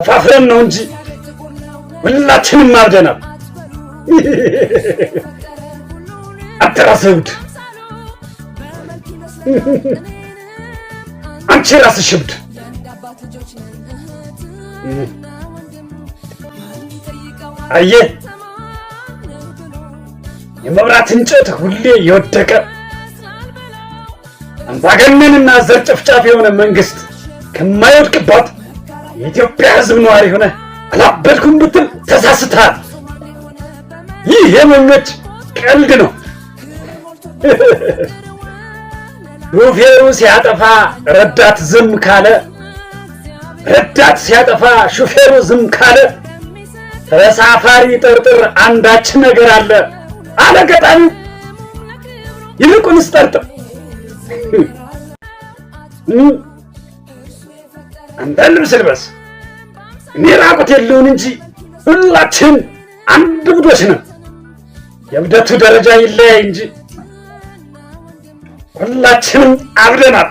ተፋፍረን ነው እንጂ ሁላችንም አብደናል። አንተ ራስህ እብድ፣ አንቺ ራስሽ እብድ። አየህ፣ የመብራት እንጨት ሁሌ የወደቀ አምባገነንና ዘር ጨፍጫፊ የሆነ መንግስት ከማይወድቅባት የኢትዮጵያ ሕዝብ ነዋሪ ሆነ አላበድኩም ብትል ተሳስተሃል። ይህ የሞኞች ቀልድ ነው። ሹፌሩ ሲያጠፋ ረዳት ዝም ካለ፣ ረዳት ሲያጠፋ ሹፌሩ ዝም ካለ ተሳፋሪ ጠርጥር፣ አንዳች ነገር አለ አለ ገጣሚው። ይልቁንስ ጠርጥር። አንተ ልብስ ልበስ፣ እኔ ራቁት የለውን እንጂ ሁላችን አንድ እብዶች ነን። የእብደቱ ደረጃ ይለያይ እንጂ ሁላችንም አብደናል።